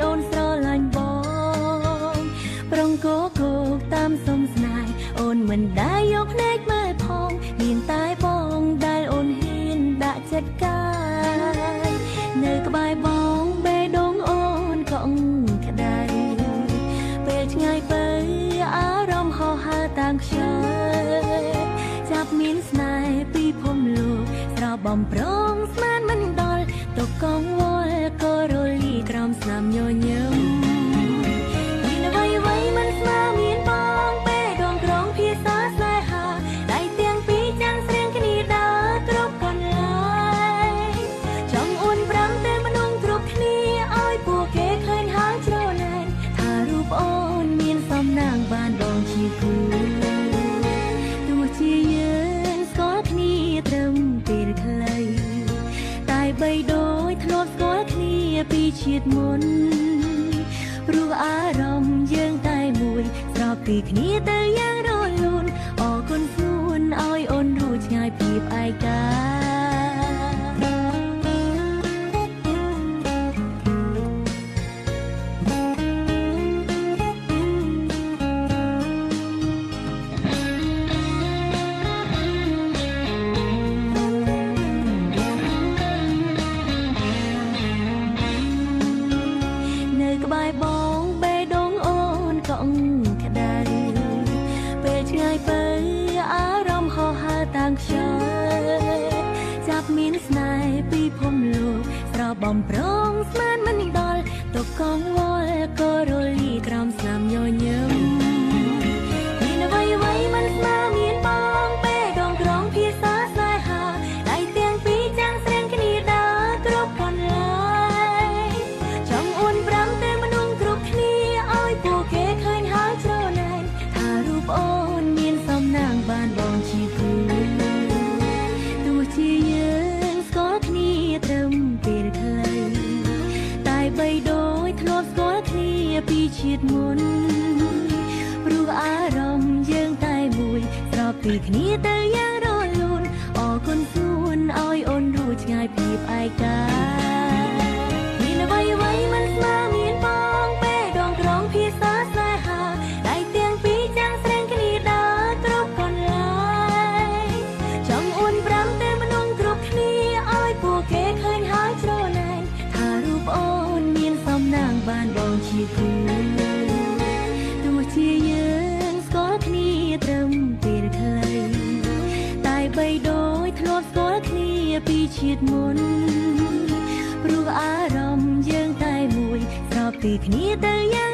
អូនស្រឡាញ់បងប្រងកគោកតាមសុំស្នេហ៍អូនមិនដែលយកភ្នែកមើលផងមានតែបងដែលអូនហ៊ានដាក់ចិត្តកាយនៅក្បែរបងបេះដូងអូនកក់ក្ដៅពេលឆ្ងាយទៅអារម្មណ៍ហោះហើរតាមខ្យល់ចាប់មានស្នេហ៍ពីភពលោកស្របំប្រងស្មានមិនដល់ទុកកងវល់ក៏រលីក្រោមស្នាមញញឹមមានអ្វីអ្វីមិនស្មើមានបងពេលដងក្រងភាសាស្នេហាដៃទាំងពីរចាំងស្រៀងគ្នាដើរគ្រប់កន្លែងចង់អួនប្រាំតែមនុស្សគ្រប់គ្នាឲ្យពួកគេឃើញហើយច្រណែនថារូបអូនមានសំណាងបានបងជាគូទោះជាយើងស្គាល់គ្នាត្រឹមពេលខ្លីតែបីដូចធ្លាប់ស្គាល់គ្នាពីជាតិមុនព្រោះអារម្មណ៍យើងតែមួយស្របពីគ្នាទៅយ៉ាងរលូនអរគុណស្ងួនឲ្យអូនរួចឆ្ងាយពីឯកាក្ដៅពេលឆ្ងាយទៅអារម្មណ៍ហោះហើរតាមខ្យល់ចាប់មានស្នេហ៍ពីភពលោកស្របំប្រងស្មានមិនដល់ទុកកងវល់ក៏រលីក្រោមស្នាមញញឹមមានអ្វីអ្វីមិនស្មើមានបងពេលដងក្រងភាសាស្នេហាដៃទាំងពីរចាំងស្រៀងគ្នាដើរគ្រប់កន្លែងចង់អួនប្រាំតែមនុស្សគ្រប់គ្នាឲ្យពួកគេឃើញហើយច្រណែនថារូបអូនមានសំណាងបានបងជាគូទោះជាយើងស្គាល់គ្នាត្រឹមពេលខ្លីតែបីដូចធ្លាប់ស្គាល់គ្នាពីជាតិមុនព្រោះអារម្មណ៍យើងតែមួយស្របពីគ្នាទៅយ៉ាងរលូនអរគុណស្ងួនឲ្យអូនរួចឆ្ងាយពីឯកាមានអ្វីអ្វីមិនស្មើមានបងពេលដងក្រងភាសាស្នេហាដៃទាំងពីរចាំងស្រៀងគ្នាដើរគ្រប់កន្លែងចង់អួនប្រាំតែមនុស្សគ្រប់គ្នាឲ្យពួកគេឃើញហើយច្រណែនថារូបអូនមានសំណាងបានបងជាគូទោះជាយើងស្គាល់គ្នាត្រឹមពេលខ្លីតែបីដូចធ្លាប់ស្គាល់គ្នាពីជាតិមុនព្រោះអារម្មណ៍យើងតែមួយស្របពីគ្នាទៅយ៉ាង